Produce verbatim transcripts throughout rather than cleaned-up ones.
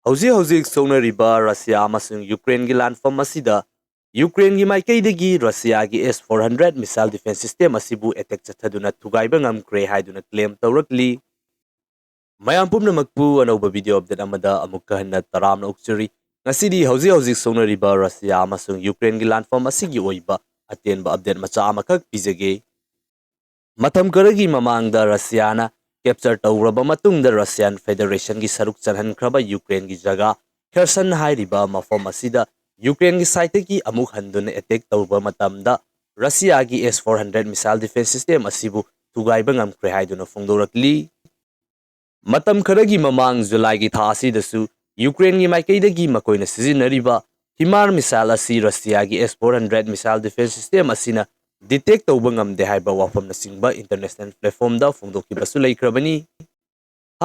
ꯍꯧꯖꯤꯛ ꯍꯧꯖꯤꯛ ꯁꯣꯛꯅꯔꯤꯕ ꯔꯁꯤꯌꯥ ꯑꯃꯁꯨꯡ ꯌꯨꯀ꯭ꯔꯦꯟꯒꯤ ꯂꯥꯟꯐꯝ ꯑꯁꯤꯗ ꯌꯨꯀ꯭ꯔꯦꯟꯒꯤ ꯃꯥꯏꯀꯩꯗꯒꯤ ꯔꯁꯤꯌꯥꯒꯤ S four hundred missile defence system ꯑꯁꯤꯕꯨ ꯑꯦꯇꯦꯛ ꯆꯠꯊꯗꯨꯅ ꯊꯨꯒꯥꯏꯕ ꯉꯝꯈ꯭ꯔꯦ ꯍꯥꯏꯗꯨꯅ ꯀ꯭ꯂꯦꯝ ꯇꯧꯔꯛꯂꯤ꯫ ꯃꯌꯥꯝ ꯄꯨꯝꯅꯃꯛꯄꯨ ꯑꯅꯧꯕ ꯚꯤꯗꯤꯑꯣ ꯑꯞꯗꯦꯠ ꯑꯃꯗ ꯑꯃꯨꯛꯀ ꯍꯟꯅ ꯇꯔꯥꯝꯅ ꯑꯣꯛꯆꯔꯤ꯫ ꯉꯁꯤꯗꯤ ꯍꯧꯖꯤꯛ ꯍꯧꯖꯤꯛ ꯁꯣꯛꯅꯔꯤꯕ ꯔꯁꯤꯌꯥ ꯑꯃꯁꯨꯡ ꯌꯨꯀ꯭ꯔꯦꯟꯒꯤ ꯂꯥꯟꯐꯝ ꯑꯁꯤꯒꯤ ꯑꯣꯏꯕ ꯑꯇꯦꯟꯕ ꯑꯞꯗꯦꯠ ꯃꯆꯥ ꯑꯃꯈꯛ ꯄꯤꯖꯒꯦ꯫ ꯃꯇꯝ ꯈꯔꯒꯤ ꯃꯃꯥꯡꯗ ꯔꯁꯤꯌꯥꯅ ꯀꯦꯞꯆꯔ ꯇꯧꯔꯕ ꯃꯇꯨꯡꯗ ꯔꯁꯤꯌꯥꯟ ꯐꯦꯗꯔꯦꯁꯟꯒꯤ ꯁꯔꯨꯛ ꯆꯜꯍꯟꯈ꯭ꯔꯕ ꯌꯨꯀ꯭ꯔꯦꯟꯒꯤ ꯖꯒꯥ ꯈꯦꯔꯁꯟ ꯍꯥꯏꯔꯤꯕ ꯃꯐꯝ ꯑꯁꯤꯗ ꯌꯨꯀ꯭ꯔꯦꯟꯒꯤ ꯁꯥꯏꯠꯇꯒꯤ ꯑꯃꯨꯛ ꯍꯟꯗꯨꯅ ꯑꯦꯇꯦꯛ ꯇꯧꯕ ꯃꯇꯝꯗ ꯔꯁꯤꯌꯥꯒꯤ S four hundred missile defence system ꯑꯁꯤꯕꯨ ꯊꯨꯒꯥꯏꯕ ꯉꯝꯈ꯭ꯔꯦ ꯍꯥꯏꯗꯨꯅ ꯐꯣꯡꯗꯣꯔꯛꯂꯤ꯫ ꯃꯇꯝ ꯈꯔꯒꯤ ꯃꯃꯥꯡ ꯖꯨꯂꯥꯏꯒꯤ ꯊꯥ ꯑꯁꯤꯗꯁꯨ ꯌꯨꯀ꯭ꯔꯦꯟꯒꯤ ꯃꯥꯏꯀꯩꯗꯒꯤ ꯃꯈꯣꯏꯅ ꯁꯤꯖꯤꯟꯅꯔꯤꯕ ꯍꯤꯃꯥꯔ ꯃꯤꯁꯥꯏꯜ ꯑꯁꯤ ꯔꯁꯤꯌꯥꯒꯤ S four hundred missile defence system ꯑꯁꯤꯅ ꯗꯤꯇꯦꯛ ꯇꯧꯕ ꯉꯝꯗꯦ ꯍꯥꯏꯕ ꯋꯥꯐꯝꯅꯆꯤꯡꯕ ꯏꯟꯇꯔꯅꯦꯁꯅꯦꯜ ꯄ꯭ꯂꯦꯠꯐꯣꯔꯝꯗ ꯐꯣꯡꯗꯣꯛꯈꯤꯕꯁꯨ ꯂꯩꯈ꯭ꯔꯕꯅꯤ꯫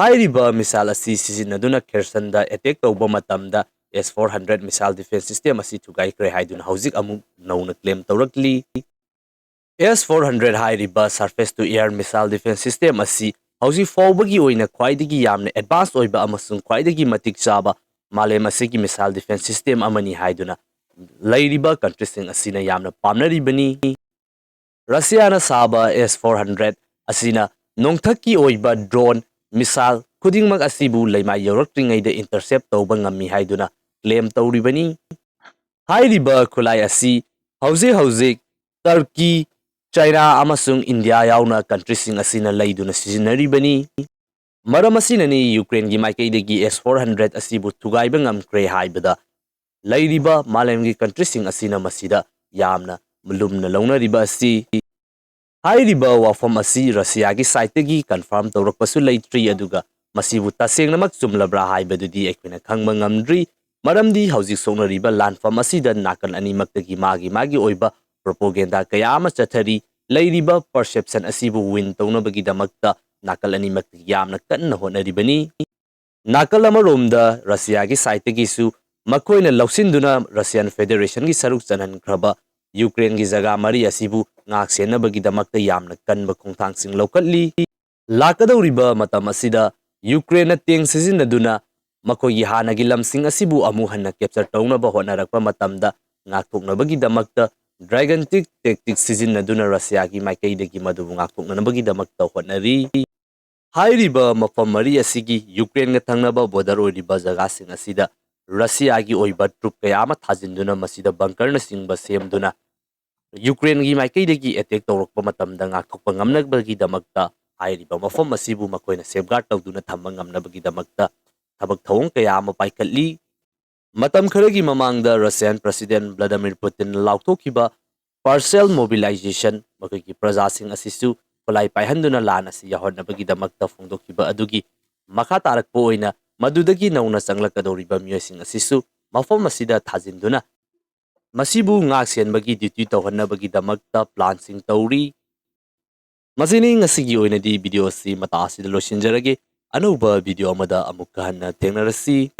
ꯍꯥꯏꯔꯤꯕ ꯃꯤꯁꯥꯏꯜ ꯑꯁꯤ ꯁꯤꯖꯤꯟꯅꯗꯨꯅ ꯈꯦꯔꯁꯟꯗ ꯑꯦꯇꯦꯛ ꯇꯧꯕ ꯃꯇꯝꯗ S four hundred missile defence system ꯑꯁꯤ ꯊꯨꯒꯥꯏꯈ꯭ꯔꯦ ꯍꯥꯏꯗꯨꯅ ꯍꯧꯖꯤꯛ ꯑꯃꯨꯛ ꯅꯧꯅ ꯀ꯭ꯂꯦꯝ ꯇꯧꯔꯛꯂꯤ꯫ ꯑꯦꯁ ꯐꯣꯔ ꯍꯟꯗ꯭ꯔꯦꯠ ꯍꯥꯏꯔꯤꯕ surface to air missile defence system ꯑꯁꯤ ꯍꯧꯖꯤꯛ ꯐꯥꯎꯕꯒꯤ ꯑꯣꯏꯅ ꯈ꯭ꯋꯥꯏꯗꯒꯤ ꯌꯥꯝꯅ ꯑꯦꯗꯚꯥꯟꯁ ꯑꯣꯏꯕ ꯑꯃꯁꯨꯡ ꯈ꯭ꯋꯥꯏꯗꯒꯤ ꯃꯇꯤꯛ ꯆꯥꯕ ꯃꯥꯂꯦꯝ ꯑꯁꯤꯒꯤ ꯃꯤꯁꯥꯏꯜ ꯗꯤꯐꯦꯟꯁ ꯁꯤꯁꯇꯦꯝ ꯑꯃꯅꯤ ꯍꯥꯏꯗꯨꯅ ꯂꯩꯔꯤꯕ ꯀꯟꯇ꯭ꯔꯤꯁꯤꯡ ꯑꯁꯤꯅ ꯌꯥꯝꯅ ꯄꯥꯝꯅꯔꯤꯕꯅꯤ꯫ ꯔꯁꯤꯌꯥꯅ ꯁꯥꯕ ꯑꯦꯁ ꯐꯣꯔ ꯍꯟꯗ꯭ꯔꯦꯠ ꯑꯁꯤꯅ ꯅꯣꯡꯊꯛꯀꯤ ꯑꯣꯏꯕ ꯗ꯭ꯔꯣꯟ, ꯃꯤꯁꯥꯏꯜ ꯈꯨꯗꯤꯡꯃꯛ ꯑꯁꯤꯕꯨ ꯂꯩꯃꯥꯏ ꯌꯧꯔꯛꯇ꯭ꯔꯤꯉꯩꯗ ꯏꯟꯇꯔꯁꯦꯞ ꯇꯧꯕ ꯉꯝꯃꯤ ꯍꯥꯏꯗꯨꯅ ꯀ꯭ꯂꯦꯝ ꯇꯧꯔꯤꯕꯅꯤ꯫ ꯍꯥꯏꯔꯤꯕ ꯈꯨꯠꯂꯥꯏ ꯑꯁꯤ ꯍꯧꯖꯤꯛ ꯍꯧꯖꯤꯛ ꯇꯔꯀꯤ, ꯆꯥꯏꯅꯥ ꯑꯃꯁꯨꯡ ꯏꯟꯗꯤꯌꯥ ꯌꯥꯎꯅ ꯀꯟꯇ꯭ꯔꯤꯁꯤꯡ ꯑꯁꯤꯅ ꯂꯩꯗꯨꯅ ꯁꯤꯖꯤꯟꯅꯔꯤꯕꯅꯤ꯫ ꯃꯔꯝ ꯑꯁꯤꯅꯅꯤ ꯌꯨꯀ꯭ꯔꯦꯟꯒꯤ ꯃꯥꯏꯀꯩꯗꯒꯤ ꯑꯦꯁ ꯐꯣꯔ ꯍꯟꯗ꯭ꯔꯦꯠ ꯑꯁꯤꯕꯨ ꯊꯨꯒꯥꯏꯕ ꯉꯝꯈ꯭ꯔꯦ ꯍꯥꯏꯕꯗ ꯂꯩꯔꯤꯕ ꯃꯥꯂꯦꯝꯒꯤ ꯀꯟꯇ꯭ꯔꯤꯁꯤꯡ ꯑꯁꯤꯅ ꯃꯁꯤꯗ ꯌꯥꯝꯅ ꯂꯨꯝꯅ ꯂꯧꯅꯔꯤꯕ ꯑꯁꯤ꯫ ꯍꯥꯏꯔꯤꯕ ꯋꯥꯐꯝ ꯑꯁꯤ ꯔꯁꯤꯌꯥꯒꯤ ꯁꯥꯏꯠꯇꯒꯤ ꯀꯟꯐꯥꯔꯝ ꯇꯧꯔꯛꯄꯁꯨ ꯂꯩꯇ꯭ꯔꯤ, ꯑꯗꯨꯒ ꯃꯁꯤꯕꯨ ꯇꯁꯦꯡꯅꯃꯛ ꯆꯨꯝꯂꯕ꯭ꯔꯥ ꯍꯥꯏꯕꯗꯨꯗꯤ ꯑꯩꯈꯣꯏꯅ ꯈꯪꯕ ꯉꯝꯗ꯭ꯔꯤ꯫ ꯃꯔꯝꯗꯤ ꯍꯧꯖꯤꯛ ꯁꯣꯛꯅꯔꯤꯕ ꯂꯥꯟꯐꯝ ꯑꯁꯤꯗ ꯅꯥꯀꯜ ꯑꯅꯤꯃꯛꯇꯒꯤ ꯃꯥꯒꯤ ꯃꯥꯒꯤ ꯑꯣꯏꯕ ꯄ꯭ꯔꯣꯄꯣꯒꯦꯟꯗꯥ ꯀꯌꯥ ꯑꯃ ꯆꯠꯊꯔꯤ꯫ ꯂꯩꯔꯤꯕ ꯄꯔꯁꯦꯞꯁꯟ ꯑꯁꯤꯕꯨ ꯋꯤꯟ ꯇꯧꯅꯕꯒꯤꯗꯃꯛꯇ ꯅꯥꯀꯜ ꯑꯅꯤꯃꯛꯇ ꯌꯥꯝꯅ ꯀꯟꯅ ꯍꯣꯠꯅꯔꯤꯕꯅꯤ꯫ ꯅꯥꯀꯜ ꯑꯃꯔꯣꯝꯗ ꯔꯁꯤꯌꯥꯒꯤ ꯁꯥꯏꯠꯇꯒꯤꯁꯨ ꯃꯈꯣꯏꯅ ꯂꯧꯁꯤꯟꯗꯨꯅ ꯔꯁꯤꯌꯥꯟ ꯐꯦꯗꯔꯦꯁꯟꯒꯤ ꯁꯔꯨꯛ ꯆꯟꯍꯟꯈ꯭ꯔꯕ ꯌꯨꯀ꯭ꯔꯦꯟꯒꯤ ꯖꯒꯥ ꯃꯔꯤ ꯑꯁꯤꯕꯨ ꯉꯥꯛ ꯁꯦꯟꯅꯕꯒꯤꯗꯃꯛꯇ ꯌꯥꯝꯅ ꯀꯟꯕ ꯈꯣꯡꯊꯥꯡꯁꯤꯡ ꯂꯧꯈꯠꯂꯤ꯫ ꯂꯥꯛꯀꯗꯧꯔꯤꯕ ꯃꯇꯝ ꯑꯁꯤꯗ ꯌꯨꯀ꯭ꯔꯦꯟꯅ ꯇꯦꯡ ꯁꯤꯖꯤꯟꯅꯗꯨꯅ ꯃꯈꯣꯏꯒꯤ ꯍꯥꯟꯅꯒꯤ ꯂꯝꯁꯤꯡ ꯑꯁꯤꯕꯨ ꯑꯃꯨꯛ ꯍꯟꯅ capture ꯇꯧꯅꯕ ꯍꯣꯠꯅꯔꯛꯄ ꯃꯇꯝꯗ ꯉꯥꯛꯊꯣꯛꯅꯕꯒꯤꯗꯃꯛꯇ Dragon Tactic ꯁꯤꯖꯤꯟꯅꯗꯨꯅ ꯔꯁꯤꯌꯥꯒꯤ ꯃꯥꯏꯀꯩꯗꯒꯤ ꯃꯗꯨꯕꯨ ꯉꯥꯛꯊꯣꯛꯅꯅꯕꯒꯤꯗꯃꯛꯇ ꯍꯣꯠꯅꯔꯤ꯫ ꯍꯥꯏꯔꯤꯕ ꯃꯐꯝ ꯃꯔꯤ ꯑꯁꯤꯒꯤ ꯌꯨꯀ꯭ꯔꯦꯟꯒ ꯊꯪꯅꯕ border ꯑꯣꯏꯔꯤꯕ ꯖꯒꯥꯁꯤꯡ ꯑꯁꯤꯗ ꯔꯁꯤꯌꯥꯒꯤ ꯑꯣꯏꯕ troop ꯀꯌꯥ ꯑꯃ ꯊꯥꯖꯤꯟꯗꯨꯅ ꯃꯁꯤꯗ bunkerꯅꯆꯤꯡꯕ ꯁꯦꯝꯗꯨꯅ ꯌꯨꯀ꯭ꯔꯦꯟꯒꯤ ꯃꯥꯏꯀꯩꯗꯒꯤ attack ꯇꯧꯔꯛꯄ ꯃꯇꯝꯗ ꯉꯥꯛꯊꯣꯛꯄ ꯉꯝꯅꯕꯒꯤꯗꯃꯛꯇ ꯍꯥꯏꯔꯤꯕ ꯃꯐꯝ ꯑꯁꯤꯕꯨ ꯃꯈꯣꯏꯅ safeguard ꯇꯧꯗꯨꯅ ꯊꯝꯕ ꯉꯝꯅꯕꯒꯤꯗꯃꯛꯇ ꯊꯕꯛ ꯊꯧꯑꯣꯡ ꯀꯌꯥ ꯑꯃ ꯄꯥꯏꯈꯠꯂꯤ꯫ ꯃꯇꯝ ꯈꯔꯒꯤ ꯃꯃꯥꯡꯗ Russian President Vladimir Putin ꯂꯥꯎꯊꯣꯛꯈꯤꯕ partial mobilization, ꯃꯈꯣꯏꯒꯤ ꯄ꯭ꯔꯖꯥꯁꯤꯡ ꯑꯁꯤꯁꯨ ꯈꯨꯠꯂꯥꯏ ꯄꯥꯏꯍꯟꯗꯨꯅ ꯂꯥꯟ ꯑꯁꯤ ꯌꯥꯎꯍꯟꯅꯕꯒꯤꯗꯃꯛꯇ ꯐꯣꯡꯗꯣꯛꯈꯤꯕ ꯑꯗꯨꯒꯤ ꯃꯈꯥ ꯇꯥꯔꯛꯄ ꯑꯣꯏꯅ ꯃꯗꯨꯗꯒꯤ ꯅꯧꯅ ꯆꯪꯂꯛꯀꯗꯧꯔꯤꯕ ꯃꯤꯑꯣꯏꯁꯤꯡ ꯑꯁꯤꯁꯨ ꯃꯐꯝ ꯑꯁꯤꯗ ꯊꯥꯖꯤꯟꯗꯨꯅ ꯃꯁꯤꯕꯨ ꯉꯥꯛ ꯁꯦꯟꯕꯒꯤ duty ꯇꯧꯍꯟꯅꯕꯒꯤꯗꯃꯛꯇ planꯁꯤꯡ ꯇꯧꯔꯤ꯫ ꯃꯁꯤꯅꯤ ꯉꯁꯤꯒꯤ ꯑꯣꯏꯅꯗꯤ video ꯑꯁꯤ ꯃꯇꯥ ꯑꯁꯤꯗ ꯂꯣꯏꯁꯤꯟꯖꯔꯒꯦ꯫ ꯑꯅꯧꯕ video ꯑꯃꯗ ꯑꯃꯨꯛꯀ ꯍꯟꯅ ꯊꯦꯡꯅꯔꯁꯤ꯫